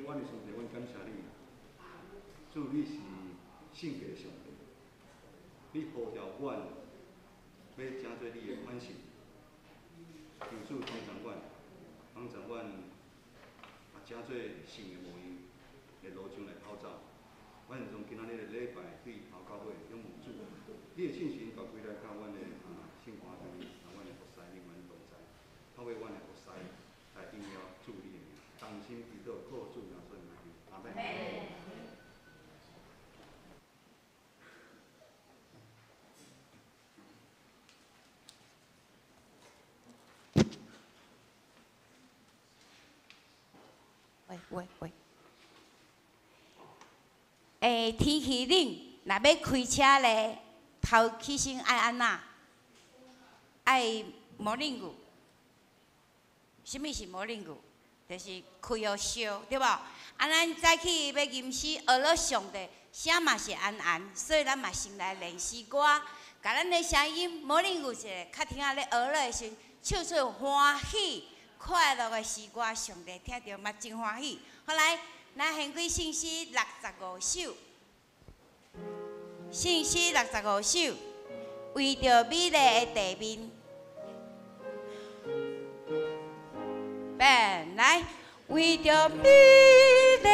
阮的上帝，阮感谢你。主，你是圣洁的上帝，你呼召阮欲成做你的款式。求主帮助阮，帮助阮也成做神的模样，的路上来跑走。阮将今仔日的礼拜对头到尾，仰望主，你的圣神共归来佮阮的圣歌队，佮阮的服侍人员同在，透过阮的服侍来荣耀主你的名。同心祈祷，靠主耶稣的名求，阿们。喂喂喂！天气冷，若欲开车咧，头起先爱按怎？爱毛冷具。啥物是毛冷具？就是开予烧，对无？啊，咱早起欲吟诗，学了上帝，声嘛是安安，所以咱嘛先来练诗歌，共咱的声音模冷具一下，较听仔咧学乐的时阵，唱出欢喜、快乐的诗歌，上帝听著嘛真欢喜。好来，咱献开圣诗65首，圣诗65首，为著美丽的地面。变来，为著美丽的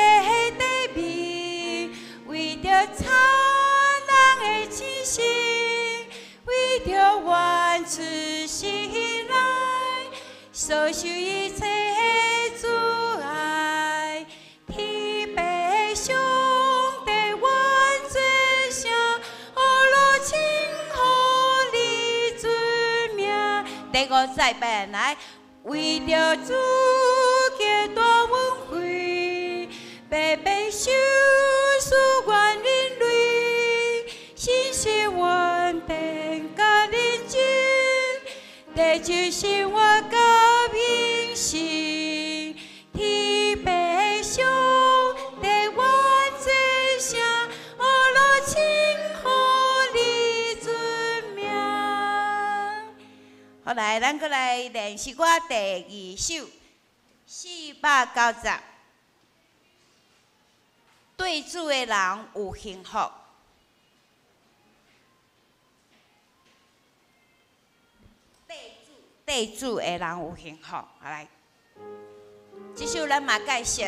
地面，为著灿烂的星星，为著愿出世来，所受一切的阻碍，天父上帝愿做声，呵罗称呼你尊名。第五再变来。为著主基大恩惠，白白受赐愿人类，信实稳定佮认真，得救生活佮永生。天父上帝愿做声，呵罗称呼你尊名。好来，咱阁来练诗歌第二首，490。对主的人有幸福。对主的人有幸福。好来，这首咱嘛介绍。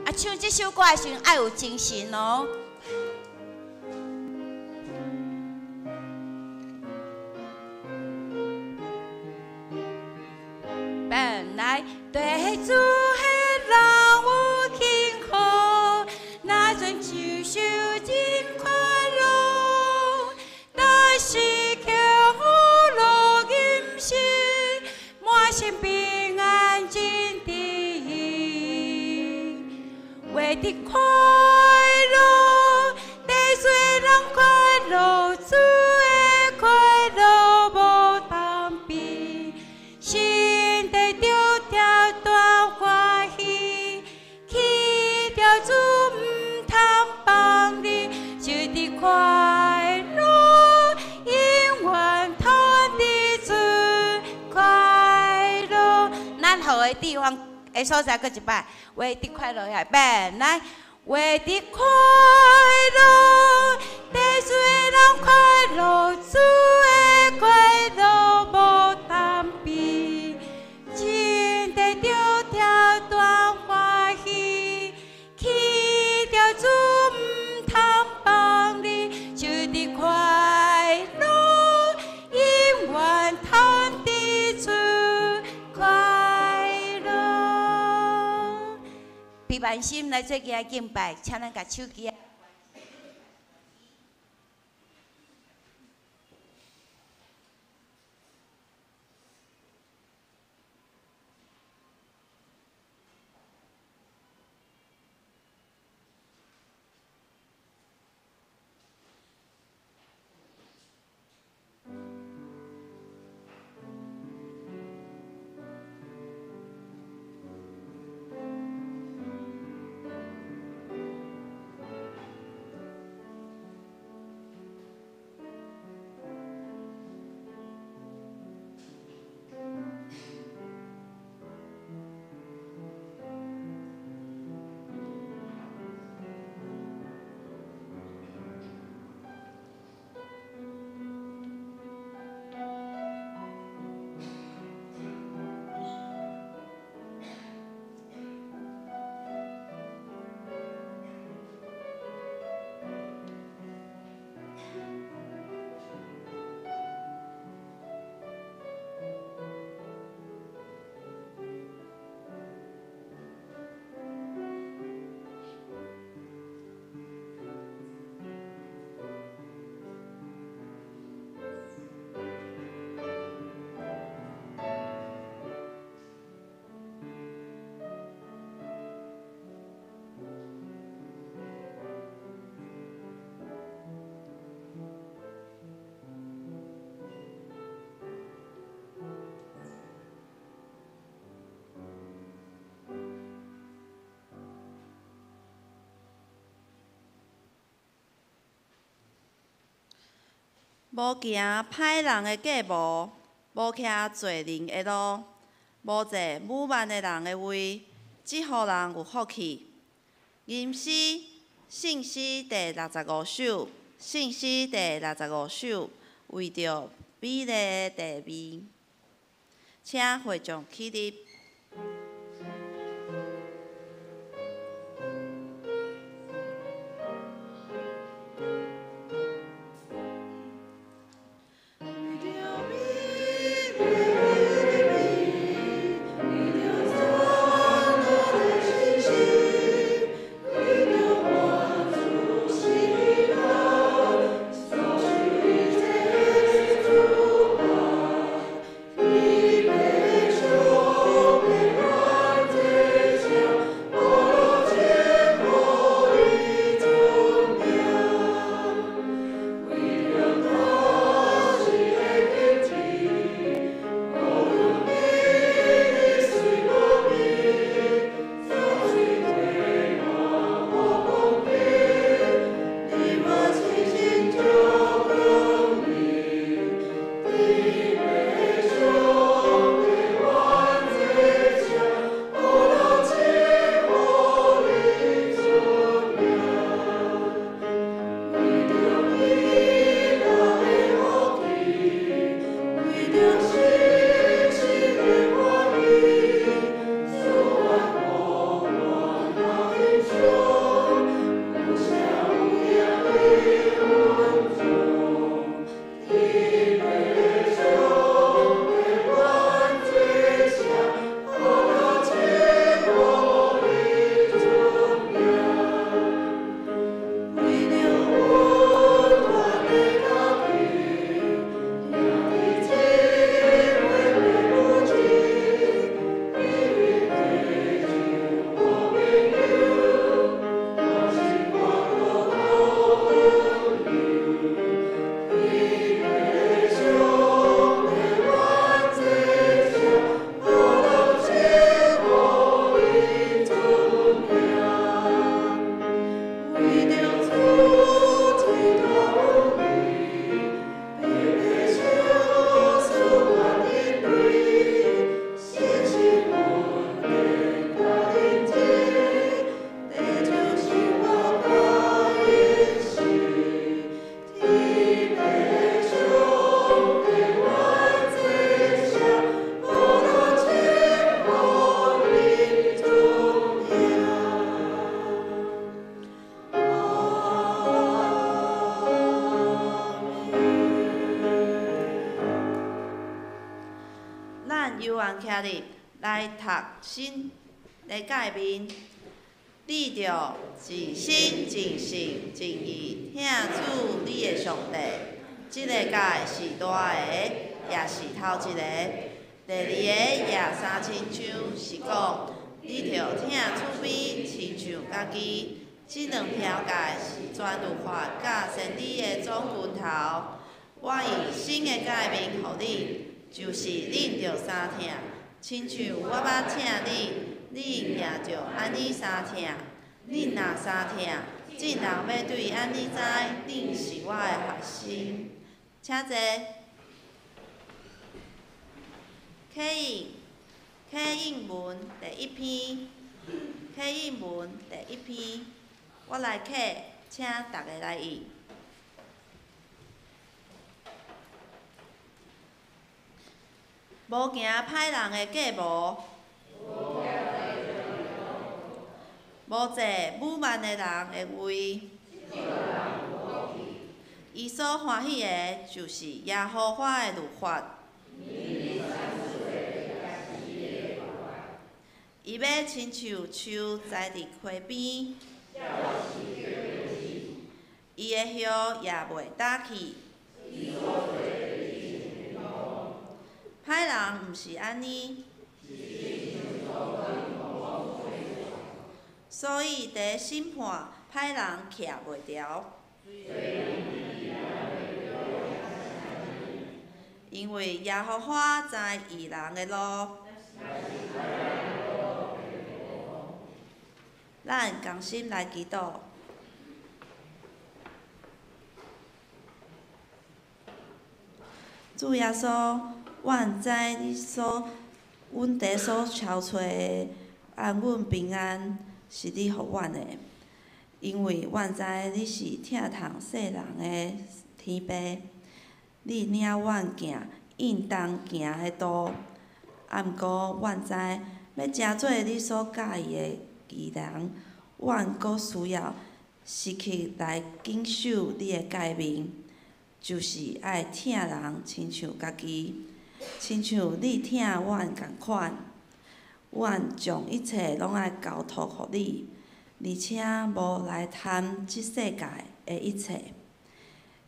啊，唱这首歌的时阵爱有精神哦。本来对主的人有幸福，若阵就受真快乐，但是却福乐人生，满心平安真得意，为得快乐，对主的人快乐，主的快乐无通比。心底着跳大欢喜，去著主毋通放你，就伫快乐，永远通伫主快乐。咱好的地方的所在，阁一摆，为伫快乐遐变来，为伫快乐，对主的人快乐，主的快乐无通比。真地着跳大欢喜，去著主毋通放你，就伫快乐，永远通伫主快乐。悲万心来做个敬拜，请咱共手机。無行歹人的計謀，無徛罪人的路，無坐侮慢的人的位，這予人有福氣。吟詩，聖詩第六十五首，聖詩第六十五首，為著美麗的地位，請會眾起立。徛立來讀新的誡命，你著盡心盡性盡意疼主你的上帝。這个誡是大个，也是頭一个。第二个也相親像，是講你著疼厝邊親像家己。這兩條誡是全律法佮先知的總根頭。我用新的誡命予恁，就是恁著相疼，親像我捌疼恁，恁也著按呢相疼。恁若相疼，眾人欲對按呢知恁是我的學生。請坐。啟應，啟應文第一篇，啟應文第一篇，我來啟，請逐家來應。無行歹人的計謀，無坐侮慢的人的位。伊所歡喜的，就是耶和華的律法。伊欲親像樹栽佇溪邊，伊的葉也袂焦去。歹人毋是按呢，所以佇審判歹人徛袂牢。因為耶和華知義人的路。咱仝心來祈禱。主耶穌，阮知你所，阮佇所超揣的安穩平安是你予阮的，因為阮知你是疼痛世人的天父，你領阮行應當行的路。啊，毋過阮知欲成做你所佮意的義人，阮閣需要時刻來謹守你的誡命，就是愛疼人親像家己，親像你疼阮仝款。阮將一切攏愛交託予你，而且無來貪這世界的一切，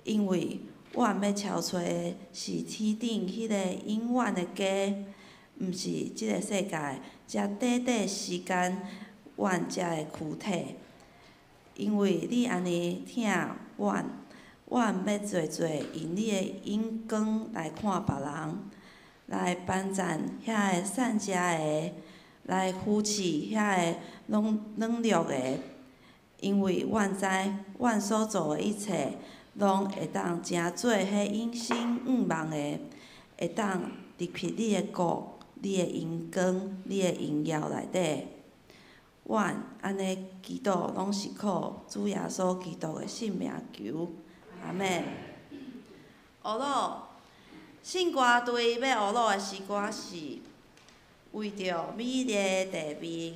因為阮欲超揣的是天頂彼個永遠的家，毋是這个世界遮短短時間阮遮的軀體。因為你按呢疼阮，阮欲濟濟用你的眼光來看別人，來稱讚遐个散食的，來扶持遐个軟軟弱的。因為阮知，阮所做的一切，攏會當成做彼永生向望的，會當入去你的國、你的榮光、你的榮耀內底。阮按呢祈禱，攏是靠主耶穌基督的聖名求，阿們。呵咾，聖歌隊欲呵咾的詩歌是《為著美麗的地面》。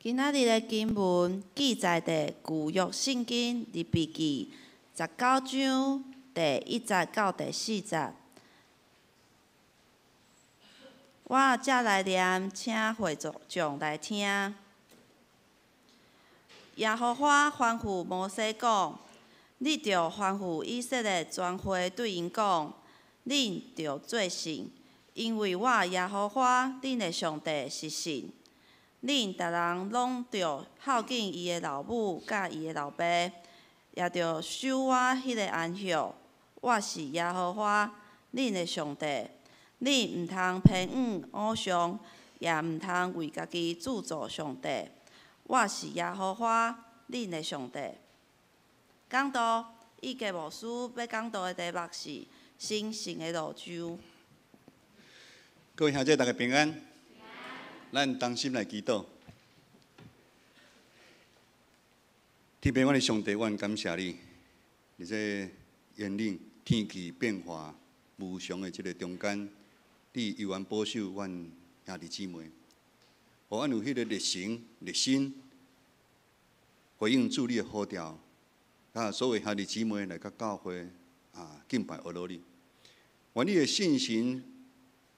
今仔日的經文記載佇舊約聖經利未記19章第1節到第4節。我才來念，請會眾來聽。耶和華吩咐摩西講：你著吩咐以色列全會對𪜶講，恁著做聖，因為我耶和華恁的上帝是聖。恁逐人攏著孝敬伊的老母佮伊的老爸，也著守我彼个安息。我是耶和華恁的上帝。恁毋通偏向偶像，也毋通為家己鑄造上帝。我是耶和華恁的上帝。講道，以格牧師欲講道的題目是神聖的路上。各位兄弟，大家平安。咱同心來祈禱。天父，阮的上帝，阮感謝你，佇這炎冷天氣變化無常的這个中間，你猶原保守阮兄弟姊妹，予阮有彼个熱誠、熱心，回應主你的呼召，佮所有兄弟姊妹來到教會啊敬拜阿羅你。願你的信心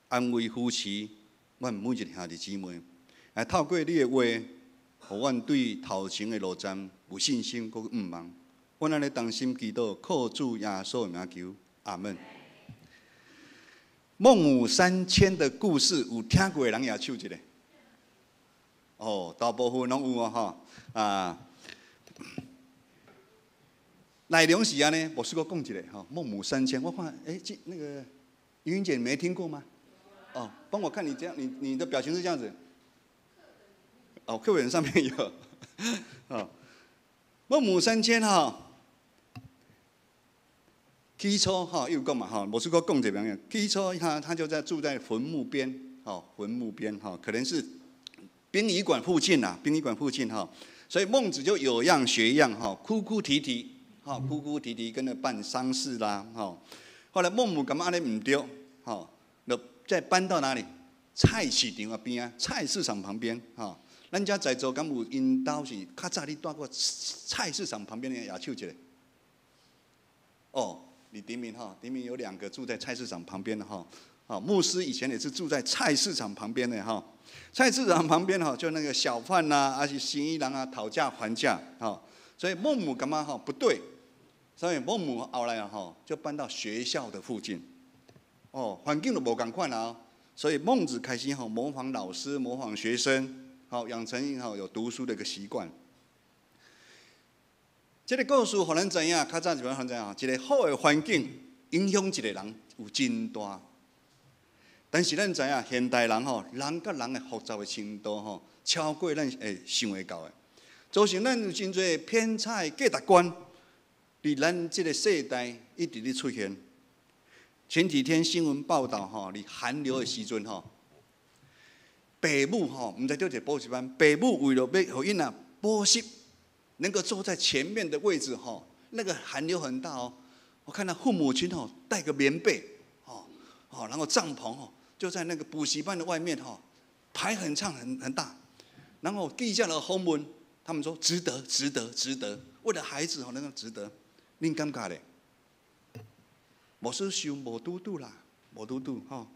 安慰扶持阮每一个兄弟姊妹，來透過你的話，予阮對頭前的路程有信心，閣向望。阮按呢同心祈禱，靠主耶穌的名求，阿門。孟母三遷的故事，有聽過的人舉手一下。哦，大部分攏有哦，吼啊。內容是按呢，牧師閣講一下吼。孟母三遷，我看，欸，這那個雲姐沒聽過嗎？哦，幫我看你這樣，你的表情是這樣子。哦，課本上面有。哦，孟母三遷哈，起初哈又講嘛哈，牧師閣講一遍。起初他就在住在墳墓邊，哦，墳墓邊哈，可能是殯儀館附近呐，殯儀館附近哈，所以孟子就有樣學樣哈，哭哭啼啼，哈，哭哭啼啼跟着辦喪事啦，哈。後來孟母感覺按呢毋對，哈，那再搬到哪裡？菜市場仔邊啊，菜市場旁邊，哈。咱遮在座敢有𪜶兜是較早你蹛過菜市場旁邊的舉手一下。哦，李迪明哈，迪明有兩個住在菜市場旁邊的哈。啊，牧師以前也是住在菜市場旁邊的哈。菜市場旁邊哈，就那個小販呐，而且生意人啊，討價還價，哈。所以孟母感覺哈不對，所以孟母後來哈就搬到學校的附近。哦，環境都無仝款啊，所以孟子開始哈模仿老師，模仿學生。好，養成好有讀書的一個習慣。這个故事予咱知影，較早是按怎知影？一个好的環境影響一個人有真大。但是咱知影，現代人吼，人佮人的複雜的程度吼，超過咱會想會到的，造成咱有真濟偏差的價值觀，佇咱這个世代一直咧出現。前幾天新聞報道吼，佇寒流的時陣吼，爸母吼，毋知佗一个補習班，爸母為了欲予囡仔補習，能夠坐在前面的位置吼，那個寒流很大哦。我看到父母親吼帶個棉被，哦哦，然後帳篷吼就在那個補習班的外面吼排很長很大，然後記下了訪問，他們說值得值得值得，為了孩子吼能夠值得，恁感覺咧？牧師想無拄拄啦，無拄拄吼。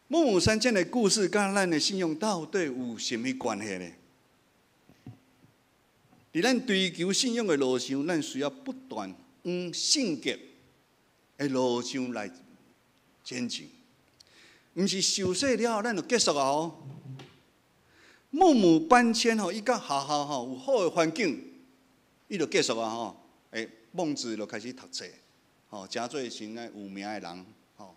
孟母三遷的故事，佮咱的信仰到底有啥物關係呢？佇咱追求信仰的路上，咱需要不斷往性格的路上來前進，毋是受洗了後咱就結束啊！哦，孟母搬遷吼，伊佮學校吼有好的環境，伊就結束啊！吼，欸，孟子就開始讀冊，吼，成做成個有名的人，吼。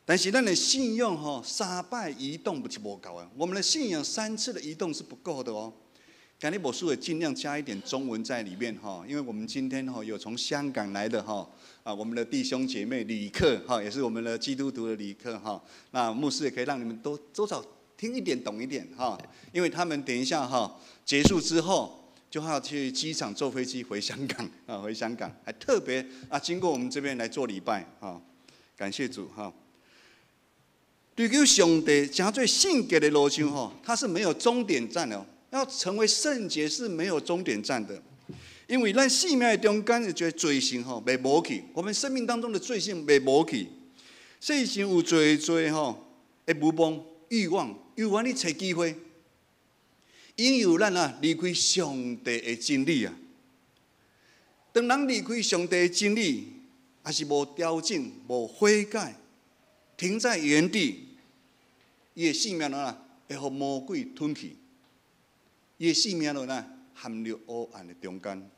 但是咱的信仰吼，三擺移動不是無夠的，我們的信仰三次的移動是不夠的哦。今日牧師會盡量加一點中文在裡面哈，因為我們今天哈有從香港來的哈啊，我們的弟兄姐妹旅客哈，也是我們的基督徒的旅客哈。那牧師也可以讓你們多多少聽一點懂一點哈，因為他們等一下哈結束之後就要去機場坐飛機回香港啊，回香港還特別啊經過我們這邊來做禮拜啊，感謝主哈。追求上帝成做聖潔的路上吼，它是沒有終點站的。要成為聖潔是沒有終點站的，因為咱生命的中間有一個罪性吼，袂無去。我們生命當中的罪性袂無去，世上有濟濟吼的慾望、欲望，猶原咧揣機會，引誘咱啊離開上帝的真理啊。當人離開上帝的真理，也是無調整、無悔改，停在原地，伊的生命啊會予魔鬼吞去，伊的生命就啊陷入黑暗的中間。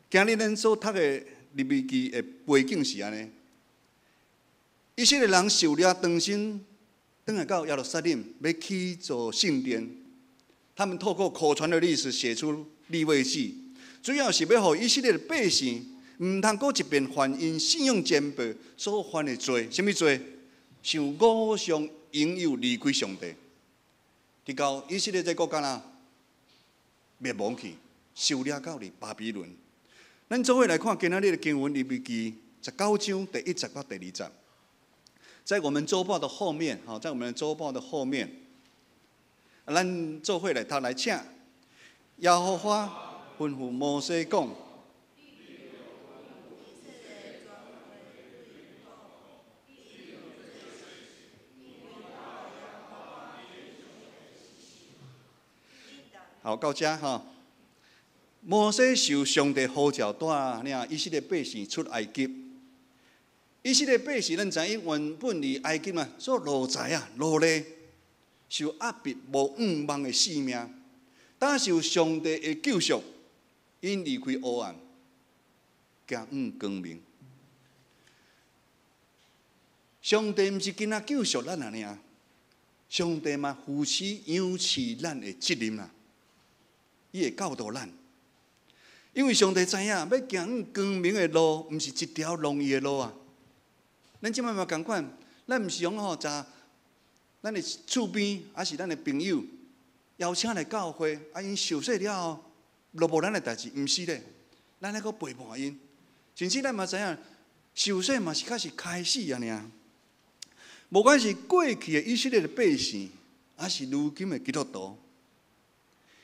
今日咱所讀的利未記的背景是按呢，以色列人受掠重新轉來到耶路撒冷，欲起造聖殿。他們透過口傳的歷史寫出利未記，主要是欲予以色列的百姓毋通閣一遍犯𪜶信仰前輩所犯的罪，啥物罪？受偶像引誘離開上帝，直到以色列這個國家啊滅亡去，受掠到佇巴比倫。咱做伙來看今仔日的經文利未記19章第一節到第二節，在我們週報的後面，吼，在我們的週報的後面，咱做伙來讀來，請耶和華吩咐摩西講。好，到遮吼。摩西受上帝呼召，帶領以色列百姓出埃及。以色列百姓，咱知影原本佇埃及啊，做奴才啊，奴隸，受壓迫、無向望的性命。但受上帝的救贖，𪜶離開黑暗，行向光明。上帝毋是干焦救贖咱爾，上帝嘛負起養飼咱的責任啊！伊會教導咱，因為上帝知影，欲行向光明的路，毋是一條容易的路啊！咱這擺嘛仝款，咱毋是講吼，就咱的厝邊，抑是咱的朋友邀請來教會，啊，𪜶受洗了後，就無咱的代誌，毋是咧，咱愛閣陪伴𪜶，甚至咱嘛知影，受洗嘛是較是開始爾爾。無管是過去的以色列的百姓，抑是如今的基督徒，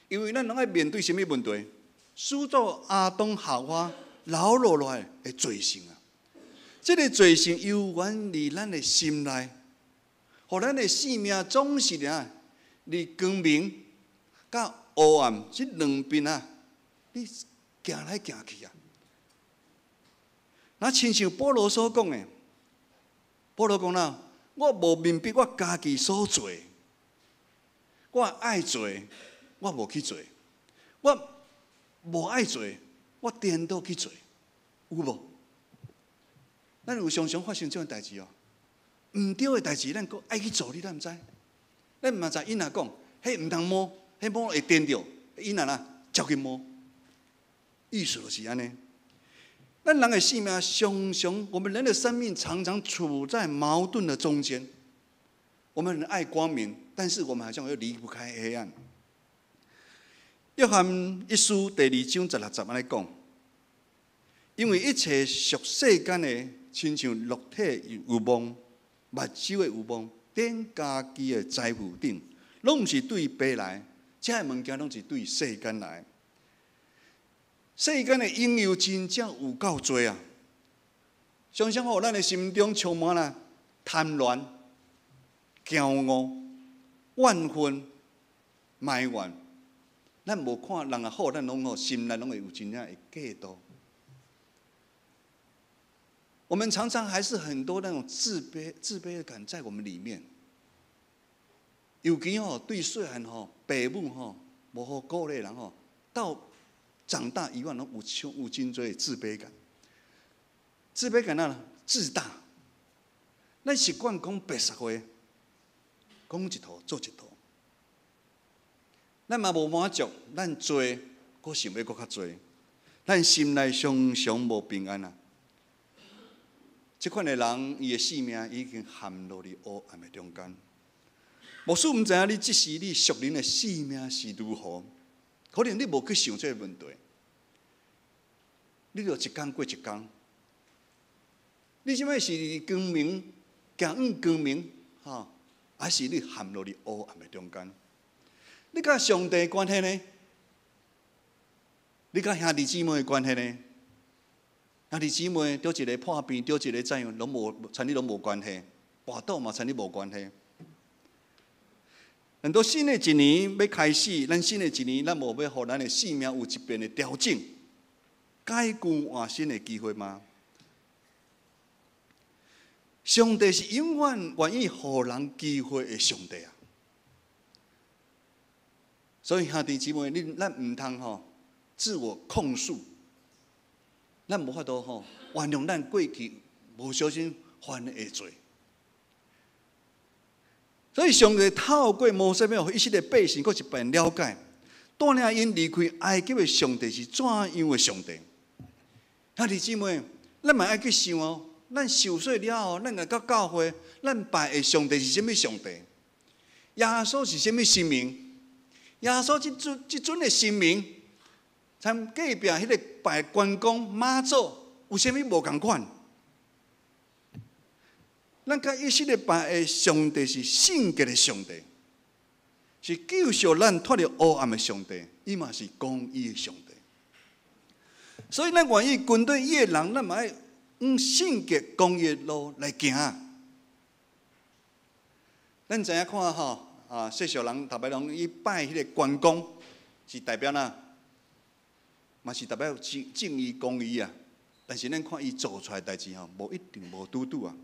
因為咱攏愛面對啥物問題？始祖亞當夏娃留落來的罪性啊！這個罪性猶原佇咱的心內，予咱的生命總是啊，佇光明佮黑暗這兩邊啊，你行來行去啊。若親像保羅所講的，保羅講啦，我無明白我家己所做，我愛做，我無去做；我無愛做，我顛倒去做，有無？咱有常常發生這種代誌哦，毋對的代誌，咱閣愛去做，你敢毋知？咱嘛知𪜶若講，彼毋通摸，彼摸會電著，𪜶若啦，照去摸，意思就是按呢。咱人的生命常常，我們人的生命常常處在矛盾的中間。我們很愛光明，但是我們好像又離不開黑暗。約翰一書第二章16節按呢講，因為一切屬世間的，親像肉體欲望、目睭的欲望、踮家己的財富等，攏毋是對父來，這个物件攏是對世間來。世間的引誘真正有夠濟啊！常常予咱的心中充滿了貪戀、驕傲、怨恨、埋怨。咱無看人好，咱攏吼心內攏會有真正會嫉妒。我們常常還是很多那種自卑感在我們裡面。尤其吼對細漢吼爸母吼無好鼓勵人吼，到長大以後攏有真濟自卑感。自卑感啊，自大。咱習慣講白話，講一套做一套。咱嘛無滿足，咱做，閣想欲閣較濟，咱心內常常無平安啊。這款的人，伊的性命已經陷落佇黑暗的中間。牧師毋知影你這時你屬靈的性命是如何，可能你無去想這个問題，你就一工過一工。你這擺是佇光明行向光明，吼，還是你陷落佇黑暗的中間？你佮上帝關係呢？你佮兄弟姊妹的關係呢？兄弟姊妹佇一个破病，佇一个怎樣，攏無，親你攏無關係，跋倒嘛，親你無關係。很多新的一年欲開始，咱新的一年，咱無欲予咱的生命有一遍的調整、改舊換新的機會嗎？上帝是永遠願意予人機會的上帝啊！所以兄弟姊妹，你咱毋通吼自我控訴，咱無法度吼原諒咱過去無小心犯的罪。所以上帝透過摩西，欲予以色列百姓閣一遍了解，帶領𪜶離開埃及的上帝是怎樣的上帝。兄弟姊妹，咱嘛愛去想哦，咱受洗了後，咱來到教會，咱拜的上帝是啥物上帝？耶穌是啥物神明？耶穌這尊這尊的神明，參隔壁彼个拜關公媽祖有啥物無仝款？咱佮以色列拜的上帝是聖潔的上帝，是救贖咱脫離黑暗的上帝，伊嘛是公義的上帝。所以咱願意跟隨伊的人，咱嘛愛往聖潔公義的路來行。咱知影看吼，啊，世俗人逐擺攏去拜彼个關公，是代表哪？嘛是代表正正義公義啊。但是咱看伊做出來代誌吼，無一定無拄拄啊。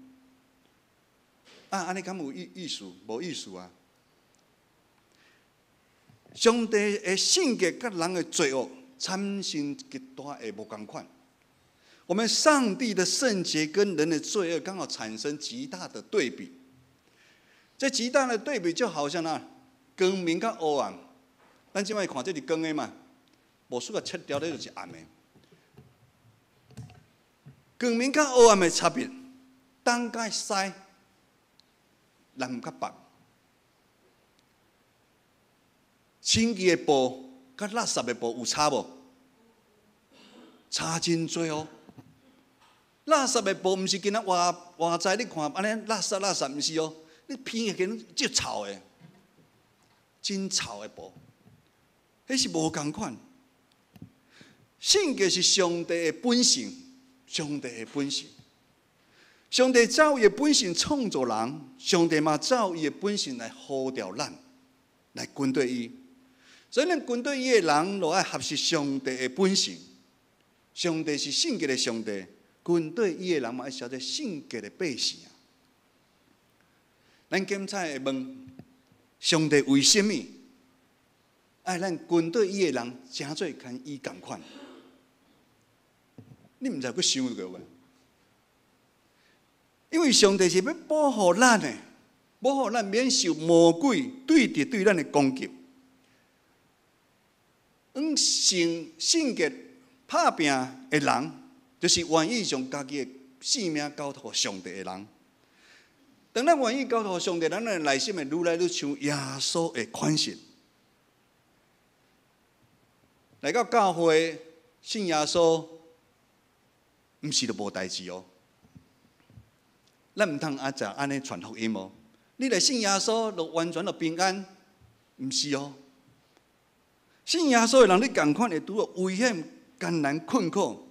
啊，按呢敢有意意思？無意思啊！上帝的聖潔佮人的罪惡產生極大的無仝款。我們上帝的聖潔跟人的罪惡剛好產生極大的對比。這極大的對比就好像那光明佮黑暗。咱這擺看這是光的嘛，無需要切掉，這就是暗的。光明佮黑暗的差別，東佮西，南佮北，清潔的布佮垃圾的布有差無？差真濟哦！垃圾的布毋是今仔活活在你看按呢垃圾垃圾，毋是哦，你鼻會記足臭的，真臭的布，彼是無仝款。聖潔是上帝的本性，上帝的本性。上帝照伊的本性創造人，上帝嘛照伊的本性來呼召咱，來跟隨伊。所以，咱跟隨伊的人，就愛學習上帝的本性。上帝是聖潔的上帝，跟隨伊的人嘛愛成做聖潔的百姓啊。咱檢查會問上帝為啥物愛咱跟隨伊的人，成做跟伊仝款？你毋知閣想過無？因為上帝是欲保護咱的，保護咱免受魔鬼對敵對咱的攻擊。往聖聖潔拍拚的人，就是願意將家己的性命交託予上帝的人。當咱願意交託予上帝，咱的內心會愈來愈像耶穌的款式。來到教會信耶穌，毋是就無代誌哦。咱毋通啊，就按呢傳福音哦。你來信耶穌，就完全就平安，毋是哦。信耶穌的人，你仝款會拄著危險、艱難、困苦，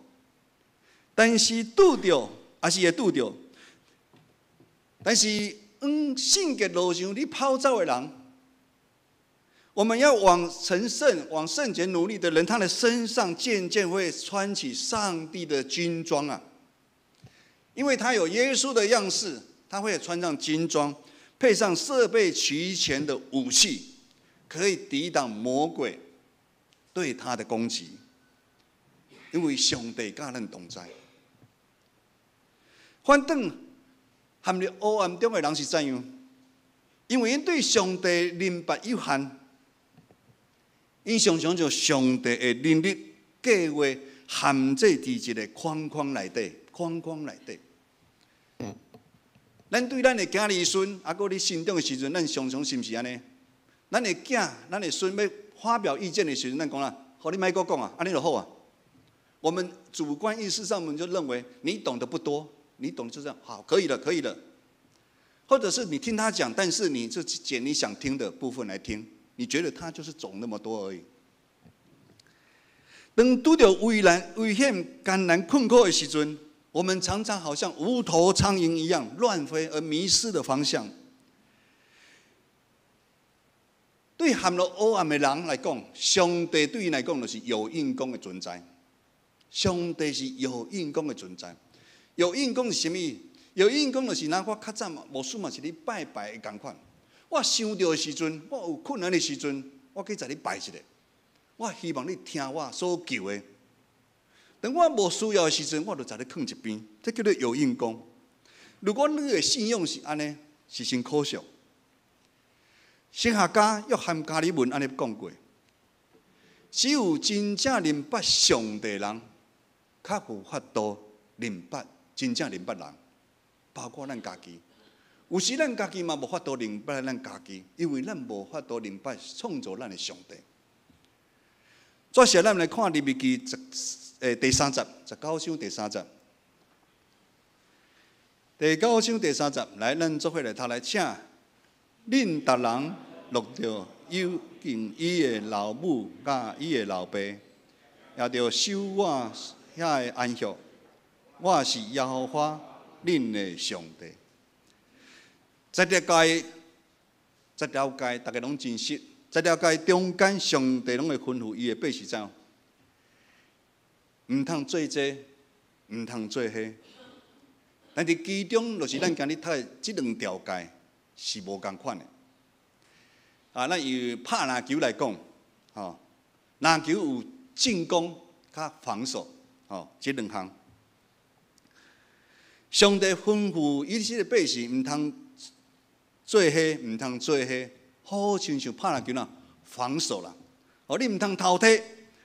但是拄著，也是會拄著。但是，往聖潔路上咧跑走的人，我們要往成聖、往聖潔努力的人，他的身上漸漸會穿起上帝的軍裝啊！因為他有耶穌的樣式，他會穿上軍裝，配上設備齊全的武器，可以抵擋魔鬼對他的攻擊。因為上帝佮咱同在。反轉陷入黑暗中的人是怎樣？因為𪜶對上帝明白有限，𪜶常常將上帝的能力計劃限制佇一个框框內底，框框內底。咱對咱的囝兒孫，啊，閣咧成長的時陣，咱常常是毋是按呢？咱的囝、咱的孫欲發表意見的時陣，咱講啦，予你莫閣講啊，按呢就好啊。我們主觀意識上，我們就認為你懂得不多，你懂就這樣，好，可以了，可以了。或者是你聽他講，但是你就揀你想聽的部分來聽，你覺得他就是總那麼多而已。當拄著危難、危險、艱難、困苦的時陣，我們常常好像無頭蒼蠅一樣亂飛，而迷失的方向。對陷入黑暗的人來講，上帝對伊來講就是有應公的存在。上帝是有應公的存在。有應公是啥物？有應公就是若我較早嘛，牧師嘛是咧拜拜的仝款。我想著的時陣，我有困難的時陣，我去共你拜一下。我希望你聽我所求的。當我無需要的時陣，我就共你囥一邊。這叫做有應公。如果你的信仰是按呢，是真可惜。神學家約翰加爾文按呢講過：只有真正認捌上帝的人，較有法度認捌真正認捌人，包括咱家己。有時咱家己嘛無法度認捌咱家己，因為咱無法度認捌創造咱的上帝。再下，咱來看利未記第三節，19章第三節。第九章第三節，來，咱做伙來讀來，請恁逐人落著有敬伊的老母佮伊的老爸，也著守我遐的安息。我是耶和華恁的上帝。十條誡，十條誡，逐家攏真熟。十條誡中間，上帝攏會吩咐伊的百姓怎？毋通做這，毋通做彼。但是其中就是咱今日讀的這兩條誡是無仝款的。啊，咱以拍籃球來講，吼，籃球有進攻佮防守，吼，這兩項。上帝吩咐以色列百姓毋通做彼，毋通做彼，好親像拍籃球啦，防守啦。哦，你毋通偷提，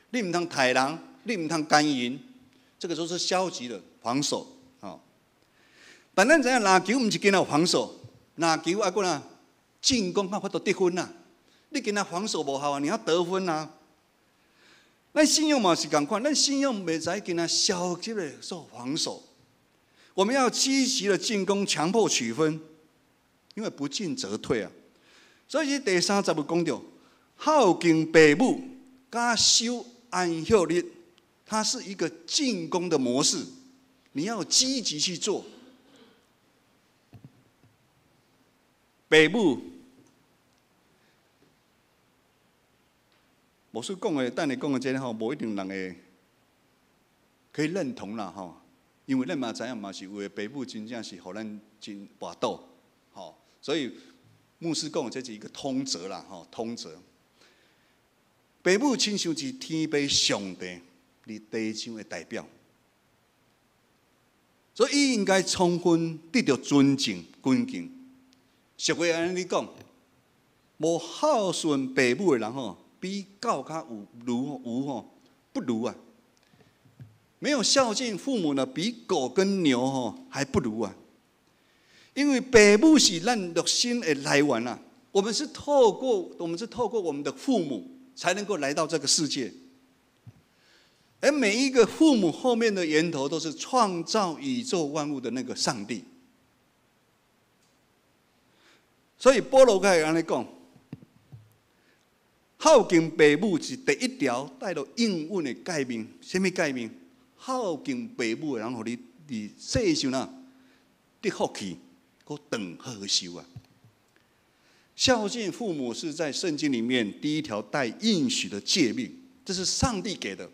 你毋通刣人，你毋通姦淫，這個都是消極的防守。吼，但咱知影籃球毋是干焦防守，籃球愛閣哪進攻，較有法度得分啊！你干焦防守無效啊，你要得分啊！咱信仰嘛是仝款，咱信仰袂使干焦消極的做防守，我們要積極的進攻，強迫取分，因為不進則退啊。所以第三節有講著孝敬父母佮守安息日，它是一個進攻的模式，你要積極去做。父母，牧師講的，等下講的這个吼，無一定人會可以認同啦吼，因為咱嘛知影嘛是有的父母真正是予咱真跋倒，吼，所以牧師講的這是一個通則啦吼，通則。父母親像是天父上帝佇地上的代表，所以伊應該充分得到尊敬、尊敬。俗話按呢講，無孝順父母的人吼，比狗較有如無吼不如啊！沒有孝敬父母呢，比狗跟牛吼還不如啊！因為父母是咱肉身的來源啊，我們是透過我們的父母才能夠來到這個世界，而每一個父母後面的源頭都是創造宇宙萬物的那個上帝。所以保羅會按呢講，孝敬父母是第一條帶著應允的誡命。啥物誡命？孝敬父母的人，予你佇世上啊得福氣，閣長好壽啊！孝敬父母是在聖經裡面第一條帶應許的誡命，這是上帝給的，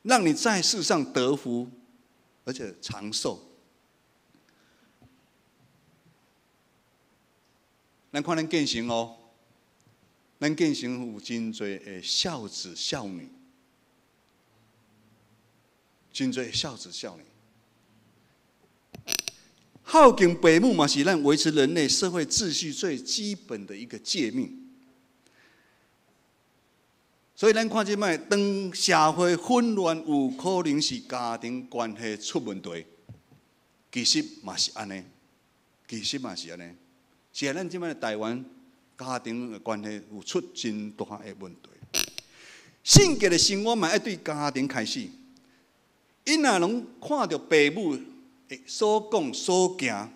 讓你在世上得福，而且長壽。咱看咱建成哦，咱建成有真濟的孝子孝女，真濟孝子孝女。孝敬父母嘛是咱維持人類社會秩序最基本的一個誡命。所以咱看這擺，當社會混亂，有可能是家庭關係出問題。其實嘛是按呢，其實嘛是按呢。是啊，咱這擺台灣家庭的關係有出真大的問題。性格的生活嘛，愛對家庭開始。𪜶若攏看著父母所講所行，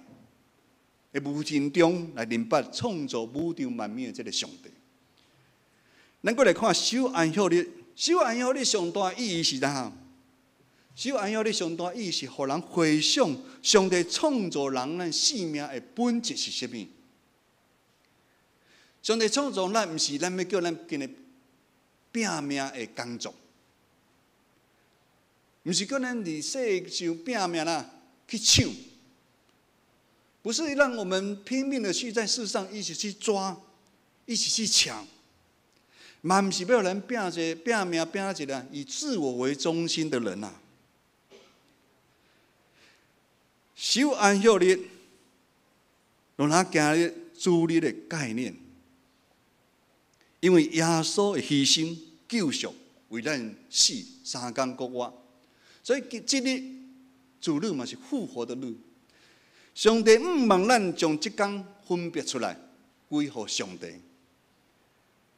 的無情中來認捌創造宇宙萬物的這个上帝。咱閣來看守安息日，守安息日上大意義是啥？守安息日上大意義是予人回想上帝創造人咱生命的本質是啥物？上帝創造咱，毋是咱欲叫咱今日拼命的工作，毋是叫咱佇世上拼命啦去搶，不是讓我們拼命的去在世上一起去抓，一起去搶，嘛毋是欲予咱拼一个拼命拼一个以自我為中心的人啊。守安息日，讓咱建立主日的概念，因為耶穌的犧牲救贖為咱死3工復活，所以這日主日嘛是復活的日。上帝毋望咱將這工分別出來歸予上帝，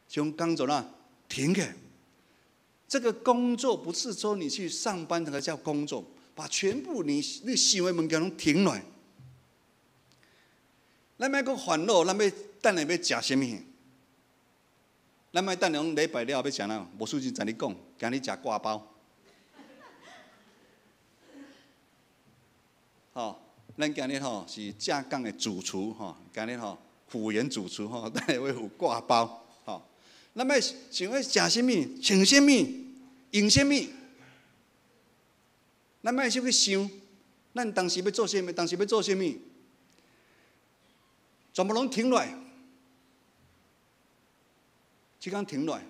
將工作啦停起。這個工作不是說你去上班那個叫工作，把全部你想的物件攏停落來。咱莫閣煩惱，咱欲等下欲食啥物？咱莫等下講禮拜了後欲食哪？無事就知你講，今日食割包。吼，咱今日吼是正港的主廚吼，今日吼輔員主廚吼，等下欲有割包吼。咱欲想欲食啥物，穿啥物，用啥物？咱莫先去想，咱當時欲做啥物，當時欲做啥物，全部攏停落來，這工停落來，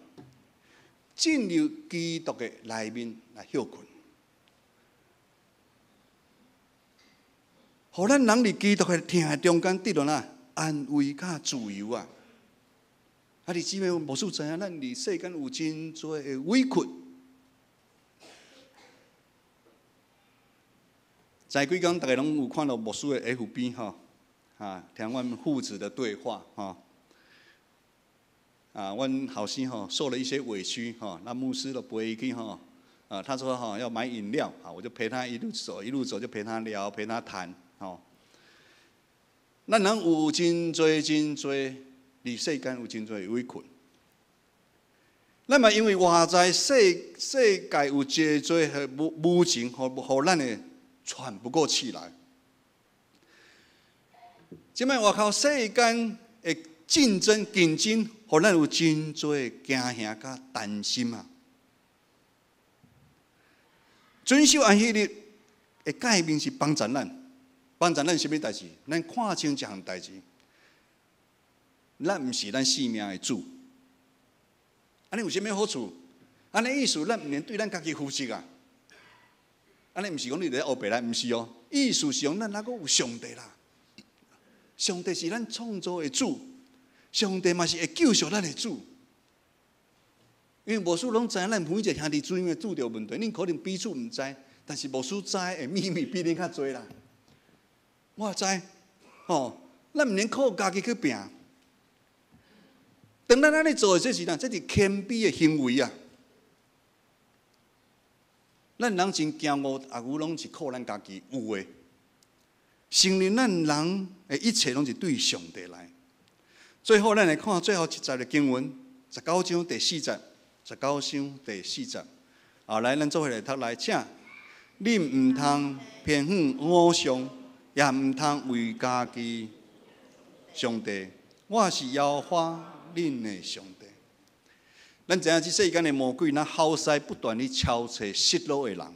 進入基督的內面來歇睏，予咱人佇基督的疼的中間得著哪安慰佮自由啊！啊，弟姊妹，牧師知影，咱佇世間有真濟的委屈。前幾工，逐家攏有看著牧師的 FB 吼，啊，聽阮父子的對話吼。啊，阮後生吼受了一些委屈吼，那牧師就陪伊去吼，啊，他說吼要買飲料，啊，我就陪他一路走，一路走就陪他聊，陪他談，吼。咱人有真濟真濟佇世間有真濟委屈，咱嘛因為活在世世界有真濟和無無情，予予咱的喘不過氣來。這擺外口世間的競爭競爭，予咱有真濟驚嚇佮擔心啊。遵守安息日的誡命是幫助咱，幫助咱啥物代誌？咱看清一項代誌，咱毋是咱性命的主。按呢有啥物好處？按呢意思，咱毋免對咱家己負責啊。按呢毋是講你佇咧烏白來，毋是哦。意思是講咱猶閣有上帝啦。上帝是咱創造的主，上帝嘛是會救贖咱的主。因為牧師攏知影，咱每一個兄弟姊妹拄著問題，恁可能彼此毋知，但是牧師知的秘密比恁較濟啦。我知，吼，咱毋免靠家己去拼。當咱按呢做的這是啥？這是謙卑的行為啊！咱人真驕傲，也有攏是靠咱家己有的。承認咱人的一切攏是對上帝來。最後，咱來看最後一節的經文，19章第四節，19章第四節。啊，來，咱做伙來讀來，請。恁毋通偏向偶像，也毋通為家己上帝。我是耶和華恁的上帝。咱知影這世間的魔鬼，若好勢不斷咧敲揣失落的人。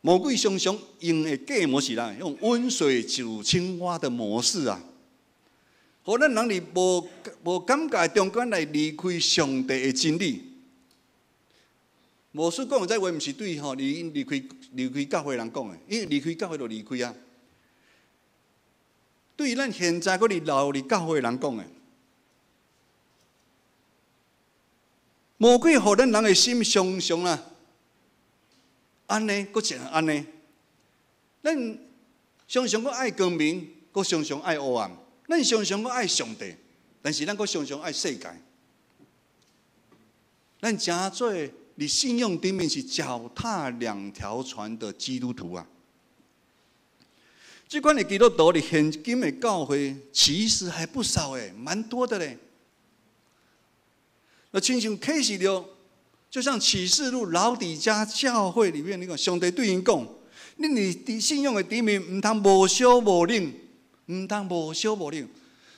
魔鬼常常用的計謀是啥？用溫水煮青蛙的模式啊！予咱人佇無無感覺中間來離開上帝的真理。牧師講的這話，毋是對吼離離開離開教會人講的，因為離開教會就離開啊。對咱現在閣佇留佇教會人講的，魔鬼予咱人的心常常啊，按呢，閣一按呢，咱常常閣愛光明，閣常常愛黑暗，咱常常閣愛上帝，但是咱閣常常愛世界。咱誠做佇信仰頂面是腳踏兩條船的基督徒啊！這款的基督徒佇現今的教會其實還不少誒，蠻多的咧。那親像啟示錄，就像啟示錄老底嘉教會裡面那個上帝對𪜶講：恁佇信仰的頂面，毋通無燒無冷，毋通無燒無冷。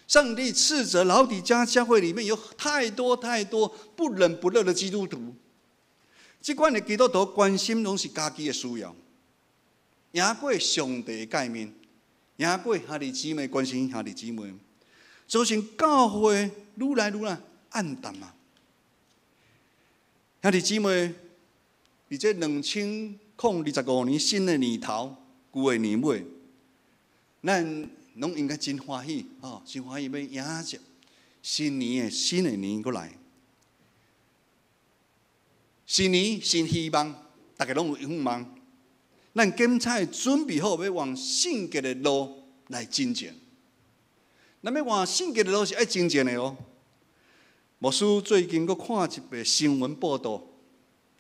上帝斥責老底嘉教會裡面有太多太多不冷不熱的基督徒。這款的基督徒關心攏是家己的需要，贏過上帝的誡命，贏過兄弟姊妹關心兄弟姊妹，造成教會愈來愈來暗淡啊！兄弟姊妹，佇這2025年新的年頭，舊的年尾，咱攏應該真歡喜哦，真歡喜欲迎接新年的新的年閣來。新年新希望，大家攏有願望。咱檢採準備好，欲往聖潔的路來前進。咱欲往聖潔的路是愛前進的哦。牧師最近閣看一個新聞報道，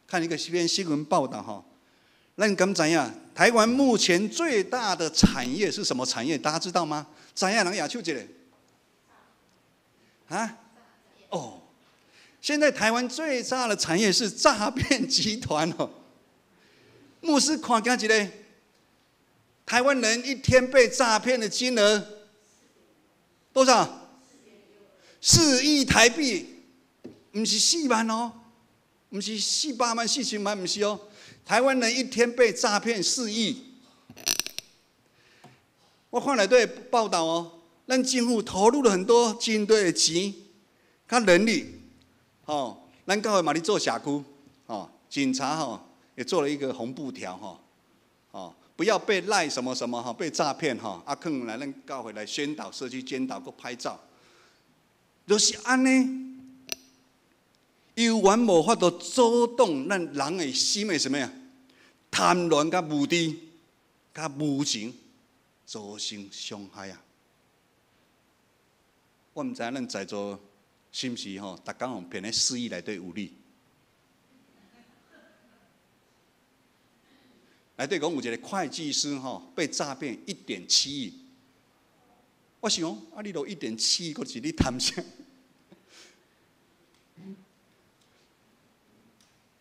看一個篇新聞報道吼。咱敢知影？台灣目前最大的產業是什麼產業？大家知道嗎？知影人舉手一下。啊？哦，現在台灣最大的產業是詐騙集團哦。牧師看見一個，台灣人一天被詐騙的金額多少？4億台幣，毋是4萬哦，毋是400萬、4000萬，毋是哦。台灣人一天被詐騙四億，我看內底報道哦，咱政府投入了很多軍隊的錢、佮人力，哦，咱教會嘛咧做社區，哦，警察吼也做了一個紅布條，吼，哦，不要被賴什麼什麼哈，被詐騙哈，啊，可能來咱教會來宣導、社區宣導，閣拍照，就是按呢，猶原無法度阻擋咱人的心的什麼呀？貪婪佮無知、佮無情，造成傷害啊！我毋知影咱在座是毋是吼，逐工予騙咧4億內底有你？內底講有一個會計師吼，被詐騙1.7億。我想，啊，你都1.7億，閣是你貪啥？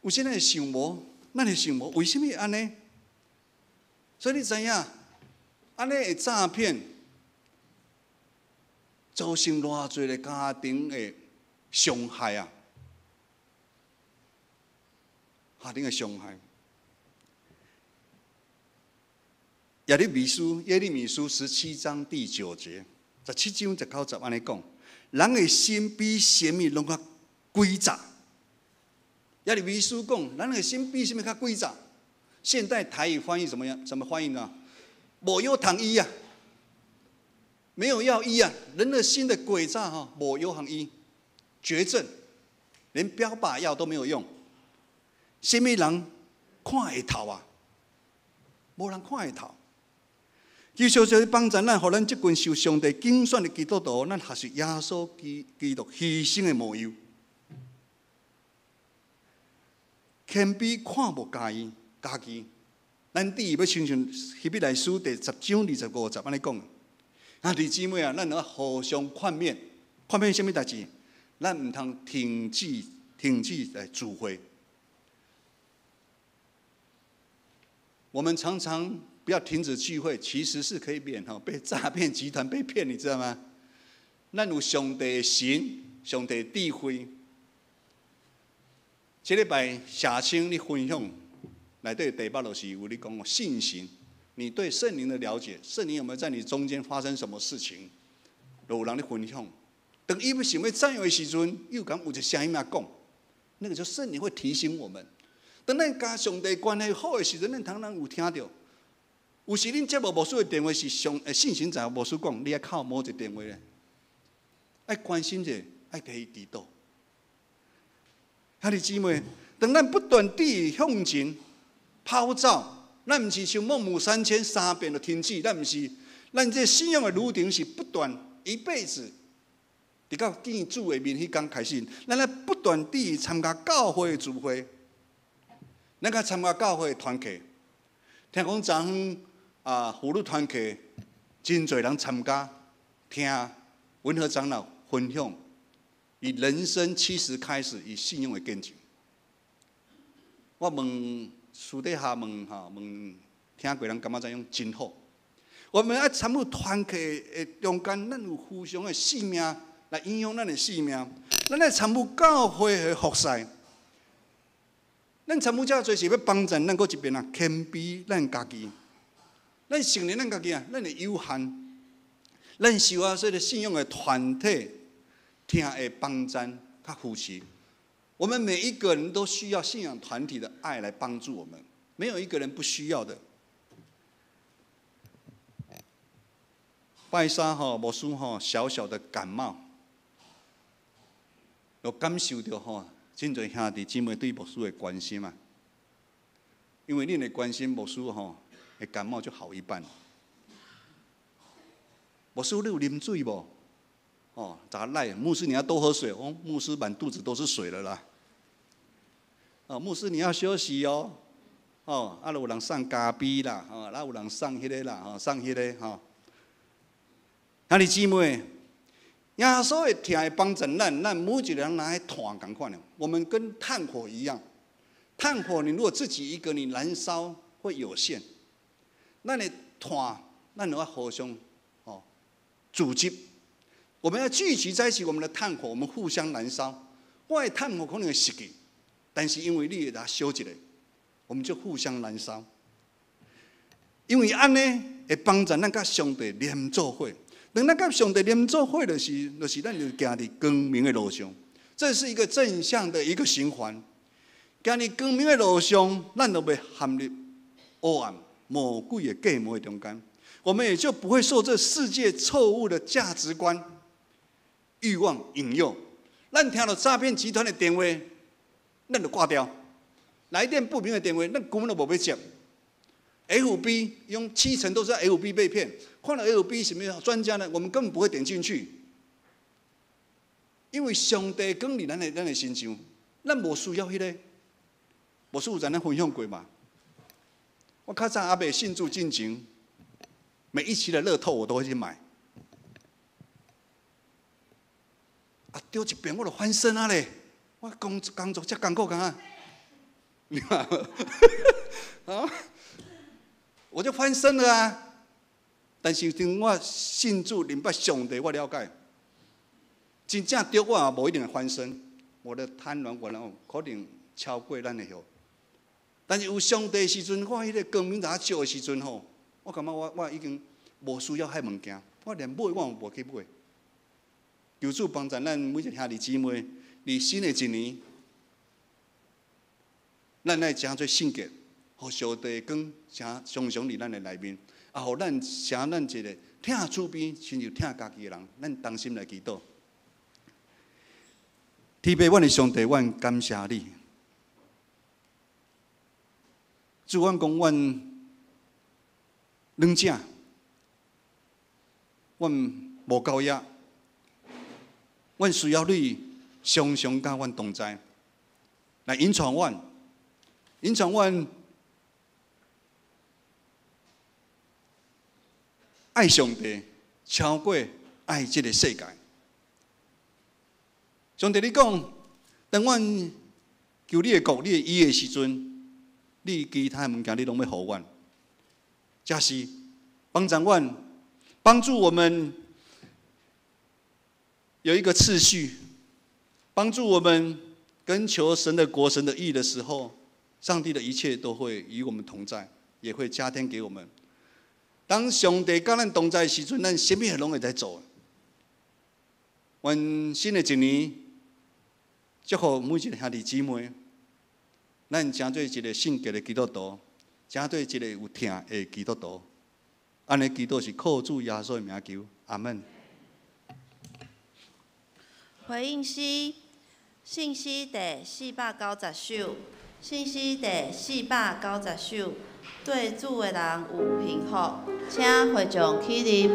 有時咱會想無，咱會想無，為啥物按呢？所以你知影，按呢會詐騙，造成偌濟个家庭的傷害啊！家庭的傷害。耶利米書17章第9節，17章19節按呢講，人的心比啥物攏較詭詐。耶利米書講，人的心比啥物較詭詐？現代台語翻譯怎麼樣？怎麼翻譯呢？無藥通醫啊，沒有藥醫啊。人的心的詭詐哈，無藥通醫，絕症，連標靶藥都沒有用。啥物人看會透啊？無人看會透。求上帝幫助咱，予咱這群受上帝揀選的基督徒，咱學習耶穌基督犧牲的模樣。謙卑看無家己，家己，咱第欲親像希伯來書第10章25節按呢講。啊，弟姊妹啊，咱愛互相勸勉，勸勉啥物代誌？咱毋通停止來聚會。我們常常不要停止聚會，其實是可以免吼被詐騙集團被騙，你知道嗎？咱有上帝的神，上帝的智慧。這禮拜夏青你分享內底第八就是有咧講信心，你對聖靈的了解，聖靈有沒有在你中間發生什麼事情？就有人咧分享。當伊欲想欲讚的時陣，又敢有一個聲音來講，那個就聖靈會提醒我們。當咱佮上帝關係好的時陣，咱通通有聽著。有時恁接無牧師的電話是上信心在牧師講，你愛敲某一個電話咧，愛關心者，愛替伊祈禱。兄弟姊妹，當咱不斷地向前跑走，咱毋是像孟母三遷三遍就停止，咱毋是，咱這信仰的旅程是不斷一輩子，直到見主的面彼工開始，咱來不斷地參加教會的聚會，咱較參加教會的團契。聽講昨昏啊，婦女團契真濟人參加聽文和長老分享，以人生70開始以信用的見證。我問私底下問吼問聽過人感覺怎樣？真好。我們愛參與團契的中間，咱有互相的性命來影響咱的性命。咱愛參與教會的服事，咱參與遮濟是欲幫助咱閣一遍啊，謙卑咱家己。咱承認咱家己啊，咱的有限。咱需要這個信仰的團體，聽的幫贊、較扶持。我們每一個人都需要信仰團體的愛來幫助我們，沒有一個人不需要的。拜三吼，牧師吼，小小的感冒，有感受著吼，真濟兄弟姊妹對牧師的關心啊。因為恁的關心，牧師吼的感冒就好一半。牧師，你有啉水無？哦，咋來？牧師你要多喝水哦。牧師滿肚子都是水了啦。哦，牧師你要休息哦。哦，啊，有人送咖啡啦，哦，啊，有人送彼個啦，吼，送彼個吼。兄弟姊妹，耶穌會疼會幫助咱，咱每一個人若炭仝款的，我們跟炭火一樣，炭火你如果自己一個，你燃燒會有限。咱的炭，咱要互相哦組織，我們要聚集在一起，我們的炭火，我們互相燃燒。我的炭火可能會熄去，但是因為你會來燒一下，我們就互相燃燒。因為按呢會幫助咱佮上帝連做伙。當咱佮上帝連做伙，就是咱就行佇光明的路上，這是一個正向的一個循環。行佇光明的路上，咱就袂陷入黑暗魔鬼的計謀的中間，我們也就不會受這世界錯誤的價值觀、欲望引誘。咱聽著詐騙集團的電話，咱就掛掉；來電不明的電話，咱根本就無欲接。FB 用70%都是在 FB 被騙，看著 FB 什麼專家呢？我們根本不會點進去，因為上帝光佇咱的身上，咱無需要彼個。牧師有咱分享過嘛？我較早猶未信主進前，每一期的樂透我都會去買。啊，中一遍我就翻身啊咧！我工作遮艱苦幹啥？你看，啊，我就翻身了啊！但是當我信主、明白上帝，我了解，真正中我也無一定會翻身。我的貪婪，我可能超過咱的許。但是有上帝的時陣，我彼個光明在照的時陣吼，我感覺我已經無需要彼物件，我連買我也無去買。求主幫助咱每一個兄弟姊妹，佇新的一年，咱愛誠做聖潔，予上帝的光誠常常佇咱的內面，啊，予咱成咱一個疼主邊，親像疼家己的人，咱同心來祈禱。天父，阮的上帝，阮感謝你。主，阮講阮軟正，阮無夠額，阮需要你常常佮阮同在，來引導阮，引導阮愛上帝，超過愛這個世界。上帝，你講，當阮求你的國、你的義的時陣，你其他的物件你攏欲予阮。這是幫助阮，幫助我們有一個次序，幫助我們跟求神的國、神的義的時候，上帝的一切都會與我們同在，也會加添給我們。當上帝佮咱同在的時陣，咱啥物攏會使做。願新的一年，祝福每一個兄弟姊妹，咱成做一個聖潔的基督徒，成做一個有疼的基督徒。按呢祈禱是靠主耶穌的名求，阿門。回應詩，信詩第490首，信詩第490首，對主的人有幸福，請會眾起立。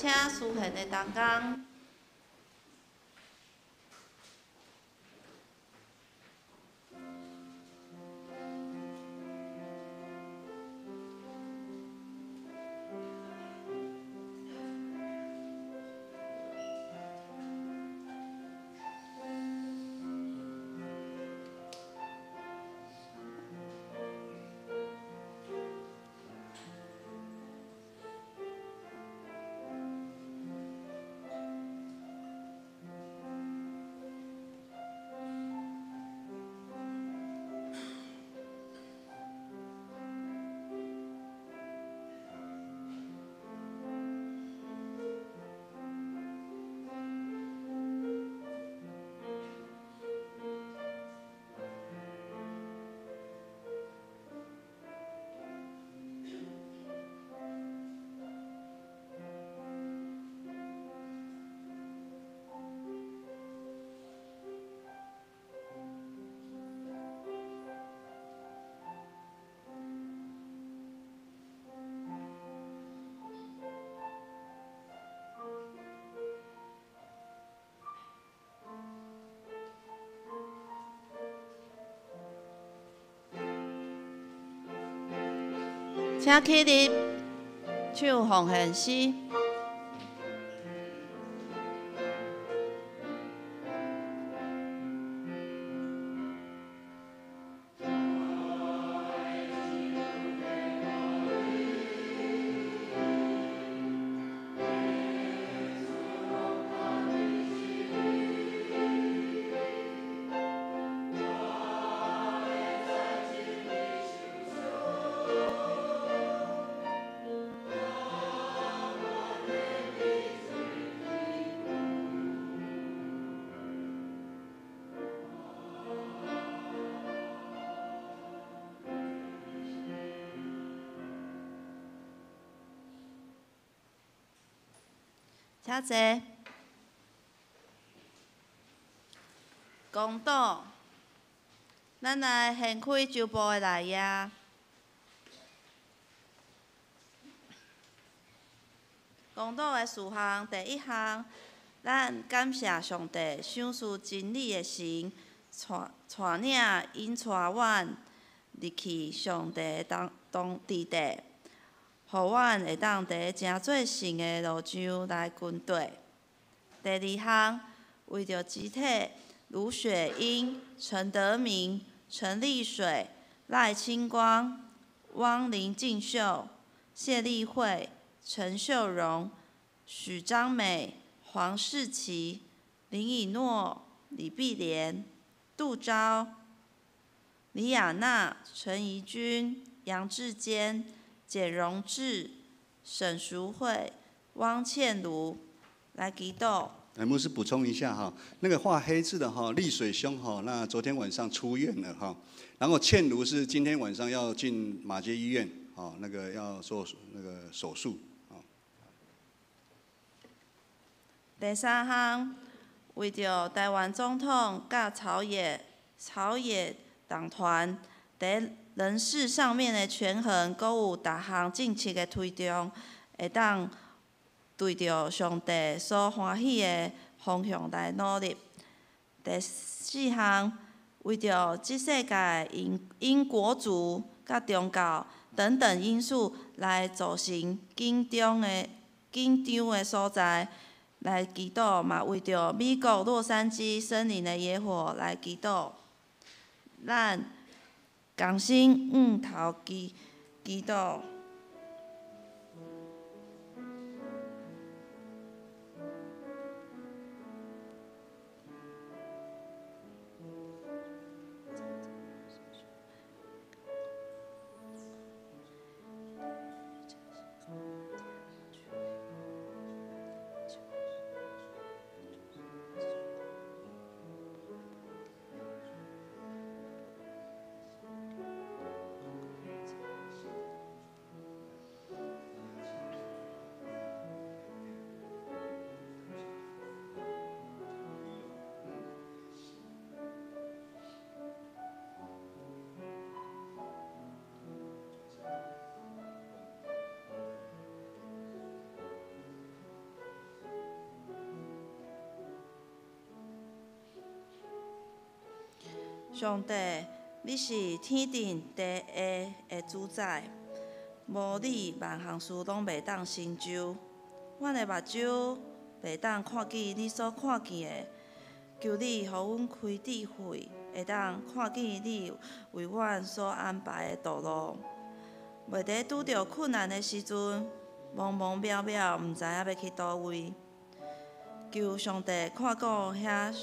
請司弦的同工。請起立，唱奉獻詩。請坐。公道，咱來掀開周報的內頁。公道的事項第一項，咱感謝上帝賞賜真理的神，帶帶領引帶阮入去上帝當當佇地。予阮會當佇誠做聖的路上來跟綴。第二項，為著肢體盧雪英、陳德明、陳麗水、賴清光、汪林進秀、謝麗慧、陳秀榮、許章美、黃世琪、林以諾、李碧蓮、杜昭、李亞娜、陳怡君、楊志堅、簡榮志、沈淑慧、汪倩如來祈禱。來，牧師補充一下哈，那個畫黑字的哈，麗水兄哈，那昨天晚上出院了哈，然後倩如是今天晚上要進馬偕醫院，哦，那個要做那個手術。第三項，為著臺灣總統佮朝野朝野黨團佇人事上面的權衡，閣有逐項政策的推動，會當對著上帝所歡喜的方向來努力。第四項，為著這世界因因國族佮宗教等等因素來造成緊張的緊張的所在來祈禱，嘛為著美國洛杉磯森林的野火來祈禱。咱共心向頭祈祈禱。上帝，你是天頂地下的主宰，無你萬項事攏袂當成就。阮的目睭袂當看見你所看見的，求你予阮開智慧，會當看見你為阮所安排的道路。袂佇拄著困難的時陣，茫茫渺渺，毋知影欲去佗位。求上帝看顧遐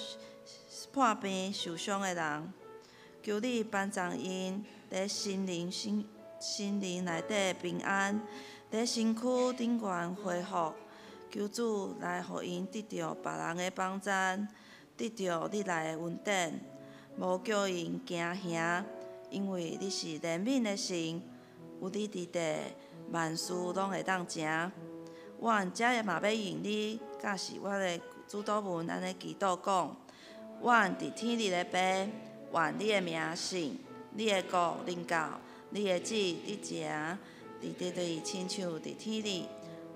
破病受傷的人，求你幫助𪜶佇心靈心心靈內底平安，佇身軀頂懸恢復。求主來予𪜶得著別人的幫贊，得著你來的恩典，無叫𪜶驚嚇，因為你是憐憫的神，有你佇地，萬事攏會當成。阮遮嘛欲用你教示阮的主禱文，按呢祈禱講：阮佇天裡的父，願你的名聖，你的國臨到，你的旨意行，佇地裡親像佇天裡。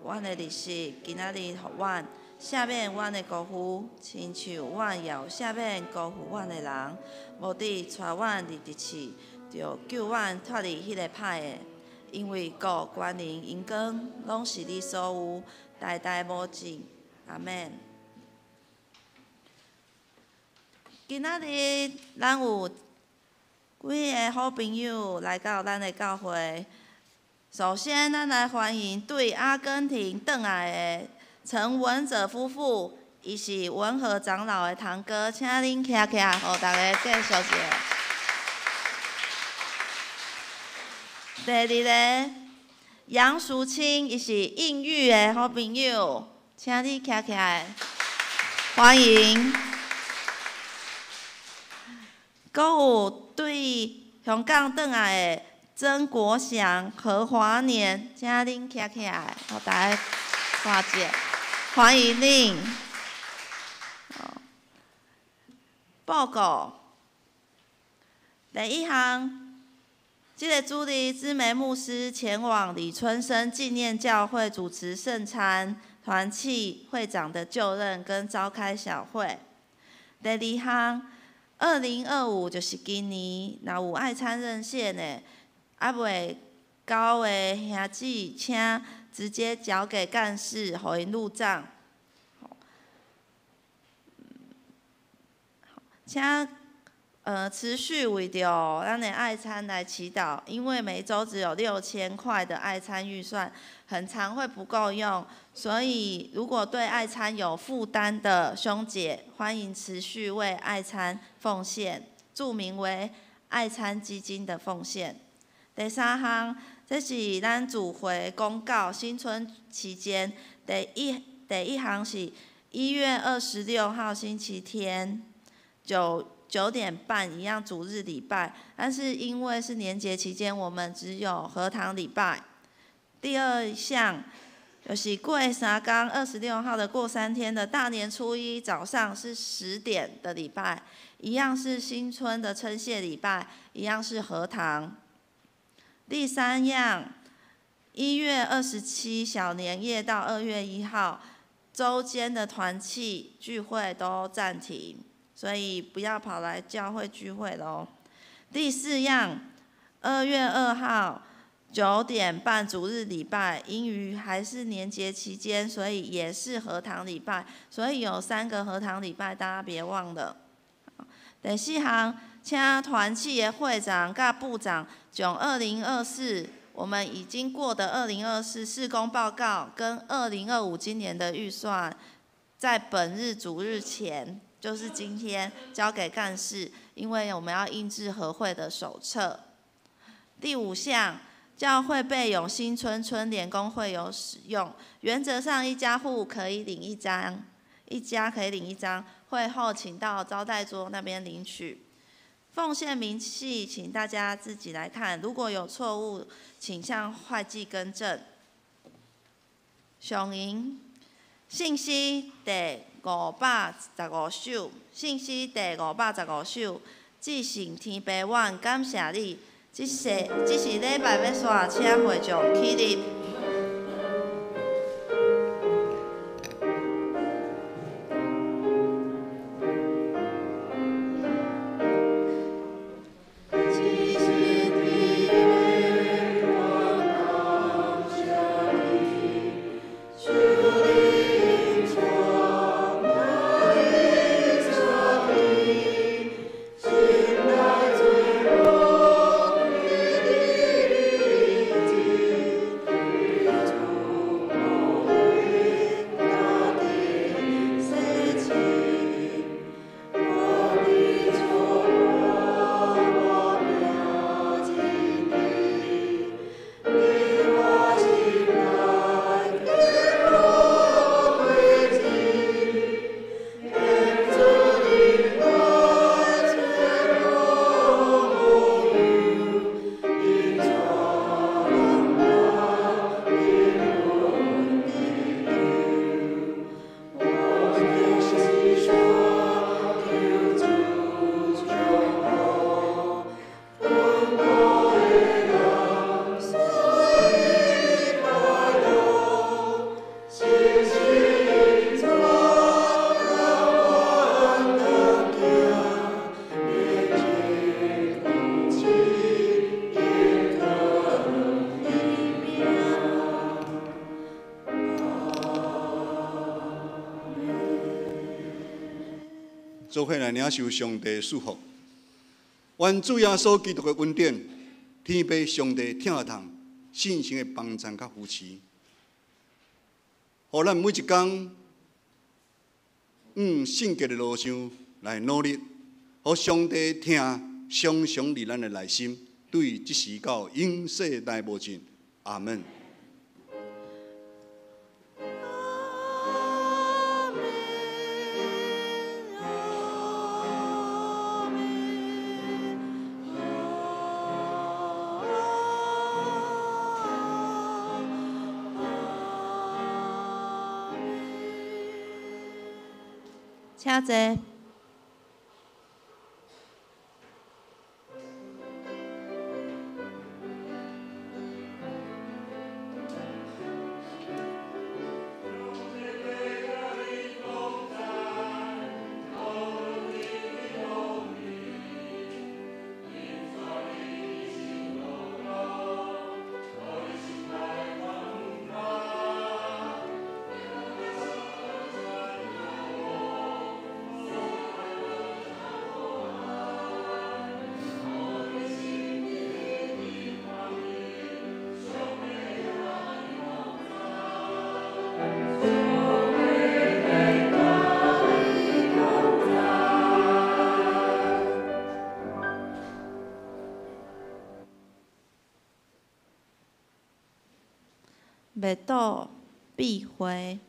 阮的日食今仔日予阮，赦免阮的辜負，親像阮也有赦免辜負阮的人。無得帶阮入敵試，著救阮脫離彼个歹的。因為國、權能、榮光，攏是你所有，代代無盡。阿們。今仔日咱有幾个好朋友來到咱的教會。首先，咱來歡迎對阿根廷轉來的陳文哲夫婦，伊是文和長老的堂哥，請恁徛起來，予大家介紹一下。第二个楊淑清，伊是印玉的好朋友，請你徛起來，歡迎。閣有對香港轉來的曾國祥、何華年，請恁徛起來，予大家看一下，歡迎恁。報告，第一項。這个主日姊妹牧師前往李春生紀念教會主持聖餐團契會長的就任跟召開小會。第二項，2025就是今年，若有愛餐認線的，猶未交的兄姊，請直接交給幹事，予𪜶入帳。請持續為著咱的愛餐來祈禱，因為每週只有6000塊的愛餐預算，很常會不夠用，所以如果對愛餐有負擔的兄姐，歡迎持續為愛餐奉獻，註明為愛餐基金的奉獻。第三項，這是咱主會公告新春期間第一項是1月26號星期天9:30一樣主日禮拜，但是因為是年節期間，我們只有合堂禮拜。第二項就是過三工26號的過三天的大年初一早上是10點的禮拜，一樣是新春的稱謝禮拜，一樣是合堂。第三樣，1月27小年夜到2月1號，週間的團契聚會都暫停。所以不要跑來教會聚會囉。第四樣，2月2號9:30主日禮拜，因為還是年節期間，所以也是合堂禮拜，所以有三個合堂禮拜，大家別忘了。第四項，請團契的會長佮部長將2024我們已經過的2024事工報告跟2025今年的預算，在本日主日前，就是今天交給幹事，因為我們要印製合會的手冊。第五項，教會備有新春春聯供會友使用，原則上一家戶可以領一張，一家可以領一張。會後請到招待桌那邊領取。奉獻明細，請大家自己來看，如果有錯誤，請向會計更正。上引信息第515首，信息第515首，至聖天父，阮感謝你。這是禮拜欲煞，請會眾起立。做伙來領受上帝的祝福。願主耶穌基督的恩典、天父上帝疼痛、聖神的幫贊佮扶持，予咱每一工往聖潔的路上來努力，予上帝疼常常佇咱的內心，對這時到永世代無盡。阿門。阿門，阿門，阿門。請坐。默禱、闭會。